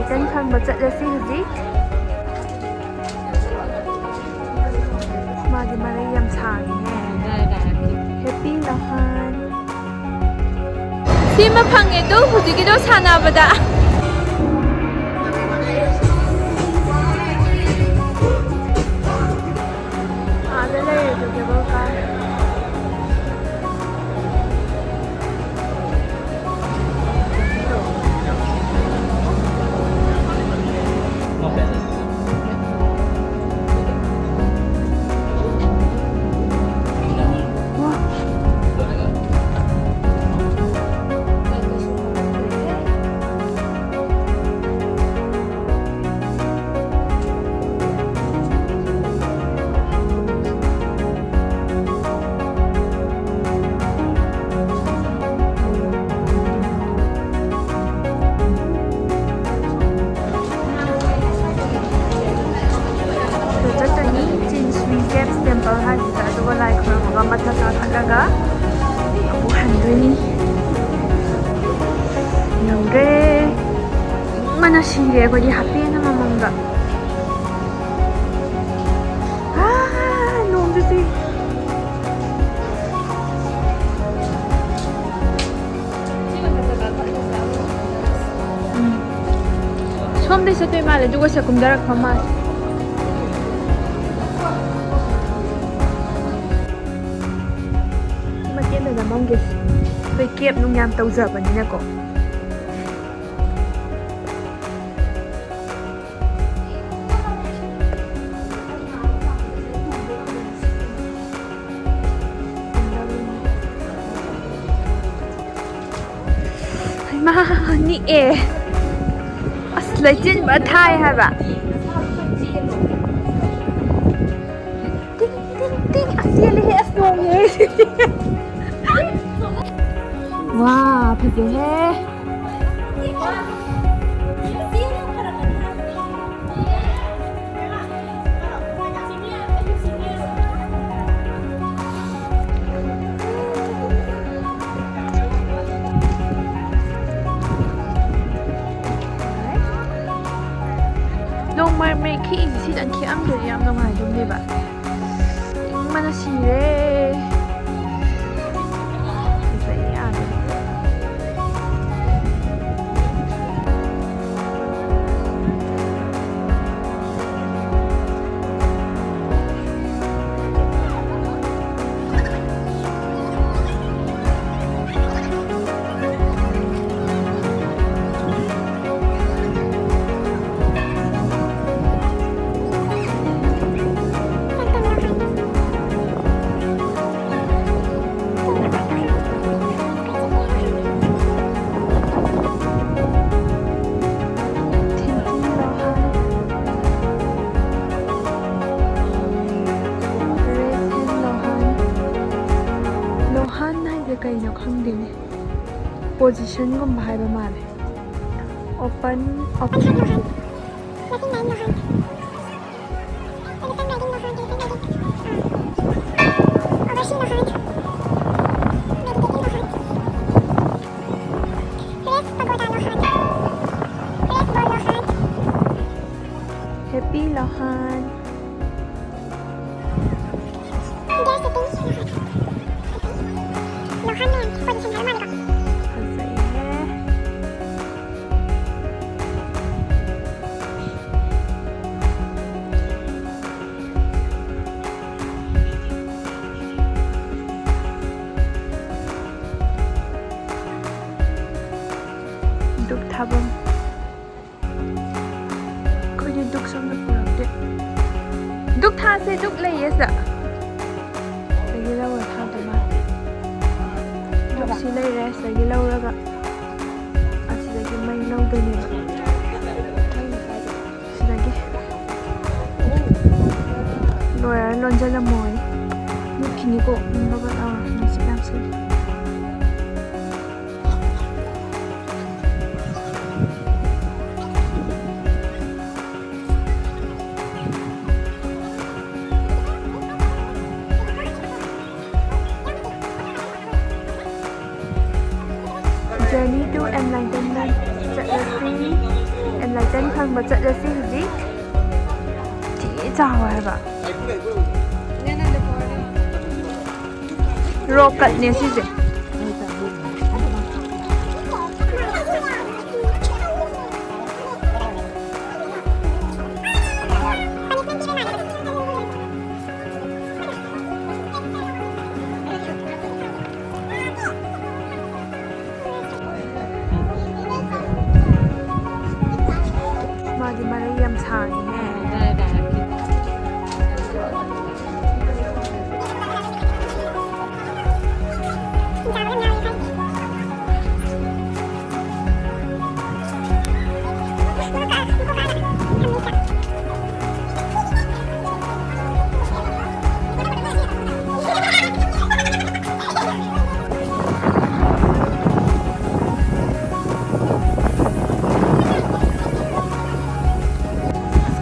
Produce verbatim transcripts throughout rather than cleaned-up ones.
ꯆꯟ ꯐꯪꯕ ꯆꯠꯂꯁꯤ ꯍꯧꯖꯤꯛ꯫ ꯃꯥꯗꯤ ꯃꯔꯩ ꯌꯥꯝ ꯁꯥꯡꯉꯤꯍꯦ꯫ ꯍꯦꯄꯤ ꯂꯍꯥꯟ꯫ ꯁꯤꯃ ꯐꯪꯉꯦ ꯇꯨ ꯍꯧꯖꯤꯛꯀꯤꯗꯣ ꯁꯥꯟꯅꯕꯗ꯫ ꯑꯥꯗ ꯂꯩꯔꯦ ꯇꯨ cable car꯫ ꯑꯗꯨ ꯆꯠꯇꯣꯏꯅꯤ ꯆꯤꯟ ꯁ꯭ꯋꯤ ꯀꯦꯞꯁ ꯇꯦꯝꯄꯜ ꯍꯥꯏꯁꯤꯗ, ꯑꯗꯨꯒ ꯂꯥꯏ ꯈꯨꯔꯨꯝꯃꯒ ꯃꯊꯛ ꯀꯥꯈꯠꯂꯒ ꯑꯃꯨꯛ ꯍꯟꯗꯣꯏꯅꯤ꯫ ꯌꯧꯔꯦ꯫ ꯏꯪꯕꯅ ꯁꯤꯔꯦ ꯑꯩꯈꯣꯏꯗꯤ ꯍꯥꯄꯦꯟ ꯑꯃꯃꯝꯒ꯫ ꯑꯥ, ꯅꯣꯡꯁꯨ ꯆꯨꯏ꯫ ꯎꯝ꯫ ꯁꯣꯝꯗꯩ ꯆꯠꯇꯣꯏ ꯃꯥꯜꯂꯦ, ꯑꯗꯨꯒ ꯁꯦ ꯀꯨꯝꯊꯔꯛꯄ ꯃꯥꯜꯂꯦ꯫ ꯁꯤ ꯃꯇꯦꯛ ꯑꯃꯗ ꯅꯝꯃꯝꯒꯦ꯫ ꯑꯩꯈꯣꯏ ꯀꯦꯞ ꯅꯨꯡ ꯌꯥꯝ ꯇꯧꯖꯕꯅꯤꯅꯀꯣ꯫ ꯍꯩꯃꯥ, ꯅꯤꯛꯑꯦ꯫ ꯑꯁ, ꯂꯩꯆꯤꯟꯕ ꯊꯥꯏ ꯍꯥꯏꯕ꯫ ꯇꯤꯡ, ꯇꯤꯡ, ꯇꯤꯡ꯫ ꯑꯁ, ꯆꯦꯜꯂꯤꯍꯦ꯫ ꯑꯁ, ꯅꯣꯡ ꯌꯩꯔꯦ꯫ ꯋꯥ, ꯐꯖꯩꯍꯦ꯫ ꯃꯩ ꯈꯤꯛꯏꯁꯦ ꯁꯤꯗꯪ ꯈꯤꯛꯑꯝꯗ꯭ꯔꯗꯤ ꯌꯥꯝ ꯅꯨꯡꯉꯥꯏꯗꯧꯅꯦꯕ꯫ ꯏꯪꯕꯅ ꯁꯤꯔꯦ꯫ ꯐꯖꯩ ꯑꯥꯗꯗꯤ꯫ ꯂꯣꯍꯥꯟ ꯍꯥꯏꯁꯦ ꯀꯩꯅꯣ ꯈꯪꯗꯦꯅꯦ꯫ ꯄꯣꯖꯤꯁꯟꯒꯨꯝꯕ ꯍꯥꯏꯕ ꯃꯥꯜꯂꯦ꯫ Open, open. Happy Lohan. ꯐꯖꯩꯍꯦ꯫ ꯙꯨꯞ ꯊꯥꯐꯝ꯫ ꯑꯩꯈꯣꯏꯗꯤ ꯙꯨꯞ ꯁꯣꯝꯗ ꯄꯨꯔꯛꯇꯦ꯫ ꯙꯨꯞ ꯊꯥꯁꯦ, ꯙꯨꯞ ꯂꯩꯌꯦ ꯁꯤꯗ꯫ ꯁꯤꯗꯒꯤ ꯂꯧꯔ ꯊꯥꯗꯣꯏ ꯃꯥꯜꯂꯦ꯫ ꯙꯨꯞꯁꯤ ꯂꯩꯔꯦ, ꯁꯤꯗꯒꯤ ꯂꯧꯔꯒ ꯑꯁꯤꯗꯒꯤ ꯃꯩ ꯂꯧꯗꯣꯏꯅꯦꯕ꯫ ꯁꯤꯗꯒꯤ ꯂꯣꯏꯔ ꯂꯣꯟꯖꯜꯂꯝꯃꯣꯏ꯫ ꯃꯨꯠꯈꯤꯅꯤꯀꯣ꯫ ꯎꯝ, ꯂꯧꯕ-, ꯑꯥ, ꯅꯨꯡꯁꯤꯠ ꯌꯥꯝ ꯁꯤꯠꯂꯤ꯫ Journey to Enlightenment ꯆꯠꯂꯁꯤ꯫ Enlighten ꯐꯪꯕ ꯆꯠꯂꯁꯤ ꯍꯧꯖꯤꯛ꯫ ꯆꯥꯎꯋꯦ ꯍꯥꯏꯕ꯫ ꯔꯣꯛ ꯀꯠꯅꯦ ꯁꯤꯁꯦ꯫ ꯃꯥꯗꯤ ꯃꯔꯩ ꯌꯥꯝ ꯁꯥꯡꯉꯤꯍꯦ꯫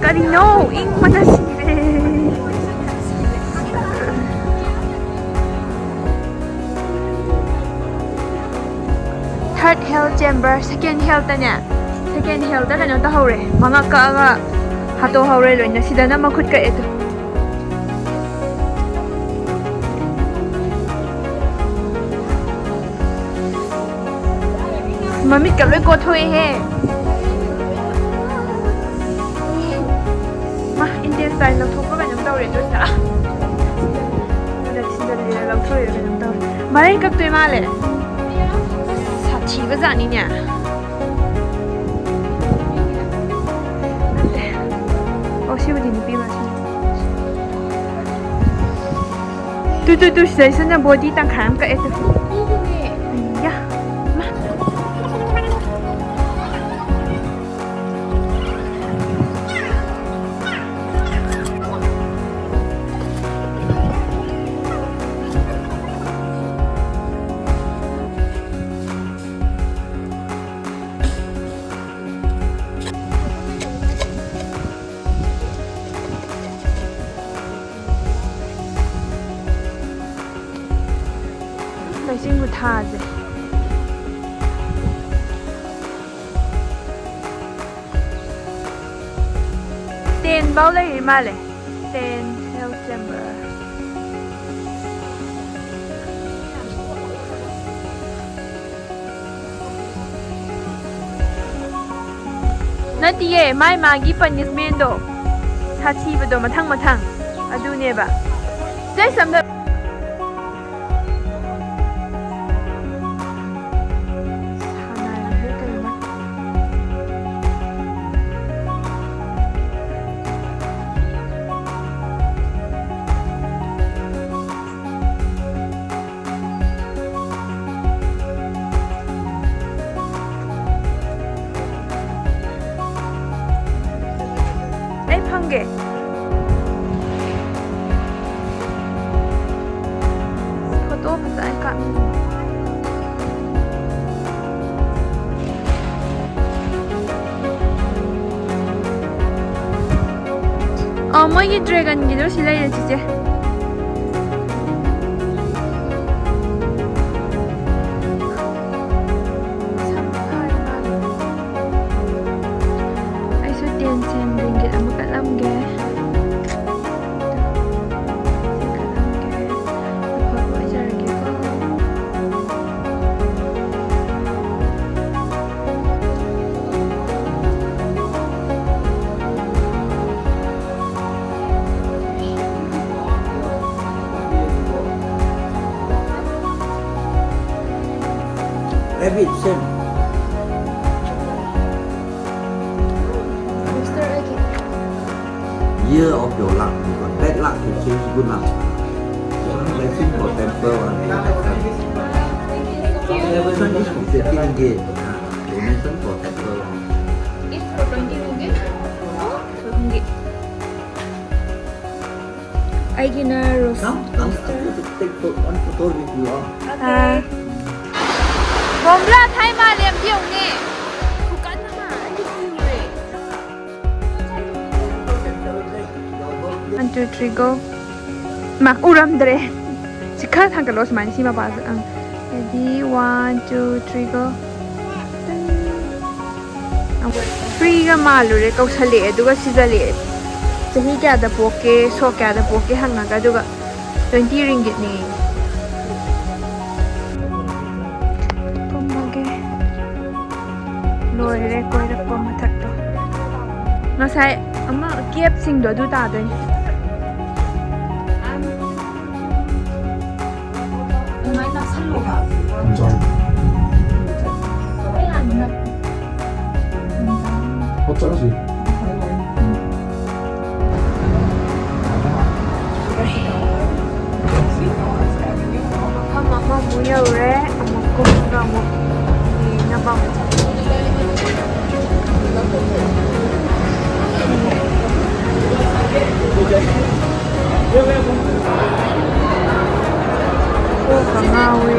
ꯀꯔꯤꯅꯣ? ꯏꯪꯕꯅ ꯁꯤꯔꯦ꯫ Third hell chamber, second hellꯇꯅꯦ, second hellꯇ ꯀꯩꯅꯣ ꯇꯧꯍꯧꯔꯦ, ꯃꯉꯛ ꯀꯛꯑꯒ ꯍꯥꯠꯇꯣꯛꯍꯧꯔꯦ ꯂꯣꯏꯅ꯫ ꯁꯤꯗꯅ ꯃꯈꯨꯠ ꯀꯛꯑꯦ ꯇꯨ꯫ ꯃꯃꯤꯠꯀ ꯂꯣꯏ ꯀꯣꯊꯣꯛꯑꯦꯍꯦ꯫ ꯃꯥ, intestine ꯂꯧꯊꯣꯛꯄ ꯀꯩꯅꯣꯝ ꯇꯧꯔꯦ ꯑꯗꯨ ꯑꯣꯏꯇꯥ꯫ ꯁꯤꯗ ꯂꯤꯔ ꯂꯧꯊꯣꯛꯏꯔ ꯀꯩꯅꯣꯝ ꯇꯧꯔꯦ꯫ ꯃꯔꯩ ꯀꯛꯇꯣꯏ ꯃꯥꯜꯂꯦ꯫ ꯁꯥꯊꯤꯕ ꯖꯥꯠꯅꯤꯅꯦ꯫ ꯅꯠꯇꯦ꯫ ꯑꯣ, ꯁꯤꯕꯨꯗꯤ ꯅꯨꯄꯤ ꯃꯥꯜꯂꯦ꯫ ꯇꯨ, ꯇꯨ, ꯇꯨ, ꯁꯤꯗꯩꯁꯤꯅ body ꯇꯪꯈꯥꯏ ꯑꯃ ꯀꯛꯑꯦ ꯇꯨ꯫ ꯑꯌꯥ꯫ ꯃꯥ꯫ ꯂꯩꯆꯤꯟꯕꯨ ꯊꯥꯁꯦ꯫ ꯇꯦ ꯇꯦꯟ ꯐꯥꯎ ꯂꯩꯔꯤ ꯃꯥꯜꯂꯦ꯫ Ten health chamber꯫ ꯅꯠꯇꯤꯌꯦ, ꯃꯥꯏ ꯃꯥꯒꯤ ꯄꯅꯤꯁꯃꯦꯟꯗꯣ, ꯁꯥꯊꯤꯕꯗꯣ ꯃꯊꯪ ꯃꯊꯪ, ꯑꯗꯨꯅꯦꯕ꯫ ꯁꯦ ꯁꯝꯗ ꯁꯥꯟꯅꯔꯤꯁꯦ ꯀꯩꯅꯣ? ꯑꯩ ꯐꯪꯒꯦ꯫ ꯐꯣꯇꯣ ꯐꯖꯅ ꯀꯥꯞꯅꯤꯡꯉꯤ꯫ ꯑ, ꯃꯣꯏꯒꯤ ꯗ꯭ꯔꯦꯒꯟꯒꯤꯗꯣ ꯁꯤ ꯂꯩꯔꯦ, ꯆꯤꯆꯦ꯫ ꯑꯩꯁꯨ ꯇꯦꯟ ꯁꯦꯟ ꯔꯤꯡꯒꯤꯠ ꯑꯃ ꯀꯠꯂꯝꯒꯦ꯫ ꯁꯤ ꯀꯠꯂꯝꯒꯦ꯫ ꯑꯐꯕ ꯑꯣꯏꯖꯔꯒꯦꯀꯣ꯫ Rabbit, same. Booster lagi. Year of your luck. You got bad luck can change good luck. One blessing for temple, one blessing. This one is for fifteen ringgit. Ah, donation for temple. It's for twenty ringgit. Oh, ringgit. ꯑꯩꯒꯤꯅ ꯔꯣꯁ꯫ Come, come, come, take pho-, one photo with you all. ꯑꯥ꯫ ꯕꯣꯝꯕ꯭ꯂꯥ ꯊꯥꯏ ꯃꯥꯜꯂꯦ ꯑꯝꯇ ꯌꯦꯡꯉꯨꯅꯦ꯫ ꯈꯨꯀꯟ ꯑꯃ ꯑꯩꯗꯤ ꯀꯤꯔꯦ꯫ One, two, three, go. ꯃꯥ ꯎꯔꯝꯗ꯭ꯔꯦ꯫ ꯁꯤ ꯈꯔ ꯊꯥꯡꯒꯠꯂꯣ ꯁꯨꯃꯥꯏꯅ ꯁꯤ ꯃꯄꯥꯁꯦ꯫ ꯑꯪ꯫ Ready, one, two, three, go. ꯇꯟ꯫ ꯐ꯭ꯔꯤꯒ ꯃꯥꯜꯂꯨꯔꯦ, ꯀꯧꯁꯜꯂꯛꯑꯦ ꯑꯗꯨꯒ ꯁꯤꯖꯜꯂꯛꯑꯦ꯫ ꯆꯍꯤ ꯀꯌꯥꯗ ꯄꯣꯛꯀꯦ, ꯁꯣꯛ ꯀꯌꯥꯗ ꯄꯣꯛꯀꯦ ꯍꯪꯉꯒ, ꯑꯗꯨꯒ twenty ringgitꯅꯦ꯫ ꯀꯨꯝꯃꯒꯦ꯫ ꯂꯣꯏꯔꯦ ꯀꯣꯏꯔꯛꯄ ꯃꯊꯛꯇꯣ꯫ ꯉꯁꯥꯏ ꯑꯃ caveꯁꯤꯡꯗꯣ ꯑꯗꯨ ꯇꯥꯗꯣꯏꯅꯦ꯫ ꯑꯗꯨꯃꯥꯏꯅ ꯅꯞꯁꯜꯂꯣꯕ꯫ ꯆꯥꯎ꯫ ꯍꯣꯠ ꯆꯠꯂꯁꯤ꯫ ꯃꯐꯝ ꯑꯃꯃꯨꯛ ꯌꯧꯔꯦ, ꯑꯃꯨꯛ ꯀꯨꯝꯃꯒ ꯑꯃꯨꯛ ꯌꯦꯡꯅꯕ ꯑꯃꯨꯛ ꯆꯠꯂꯦ꯫ ꯀꯣꯛꯀ ꯉꯥꯎꯋꯦ꯫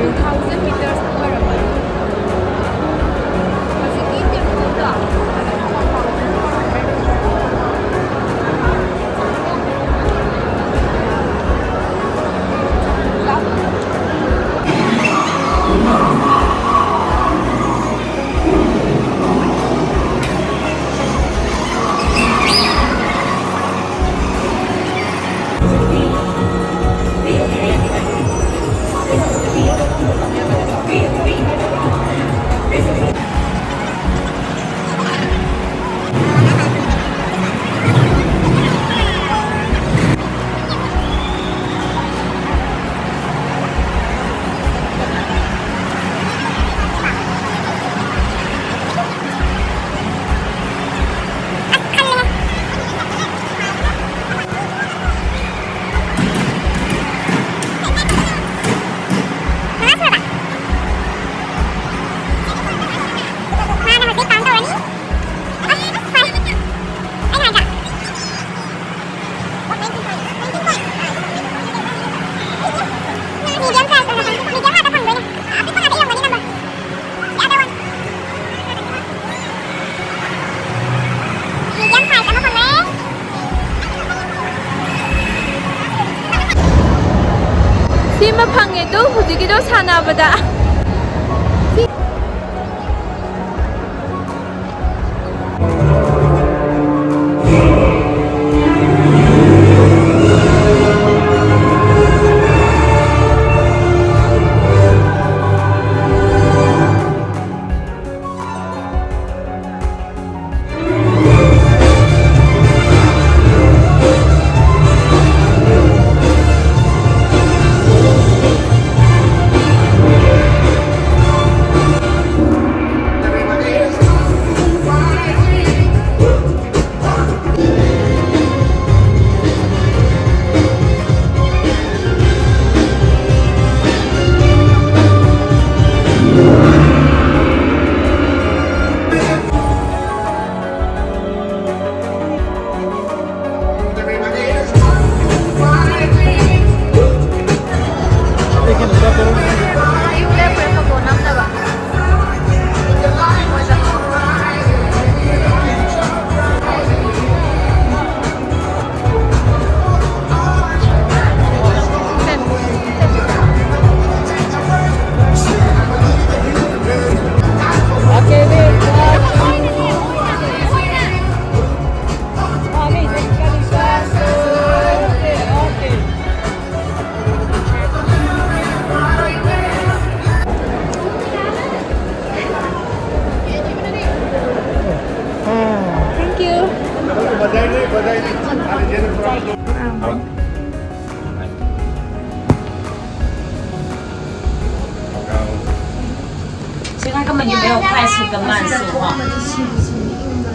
ꯁꯤꯃ ꯐꯪꯉꯦ ꯇꯨ ꯍꯧꯖꯤꯛꯀꯤꯗꯣ ꯁꯥꯟꯅꯕꯗ꯫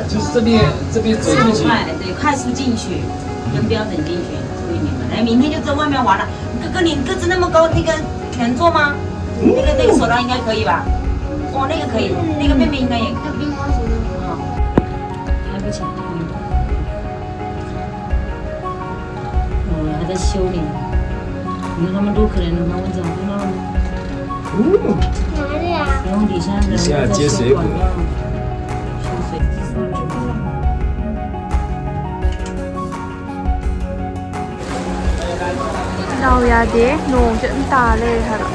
就是这边这边走进去，快，对，快速进去，跟标准进去，注意你们。来，明天就在外面玩了。哥哥，你个子那么高，那个能坐吗？那个那个索拉应该可以吧？哦，那个可以，那个妹妹应该也可以。那冰花石头。嗯，还不行。嗯，还在修理。你看他们多可怜的，他们讲他们，嗯，哪里啊？然后底下的一下接水果。修水。 ꯗꯥꯎ ꯌꯥꯗꯦ, ꯅꯣꯡꯁꯦ ꯑꯗꯨꯝ ꯇꯥ ꯂꯩꯔꯦ ꯍꯥꯏꯕ꯫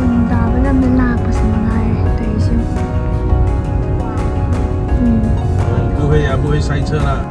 ꯎꯟ ꯇꯥꯕ ꯂꯝꯗ ꯂꯥꯛꯄꯁꯦ ꯃꯉꯥꯏꯔꯦ ꯇꯧꯔꯤꯁꯦ꯫ ꯎꯝ꯫ 不会呀，不会塞车啦。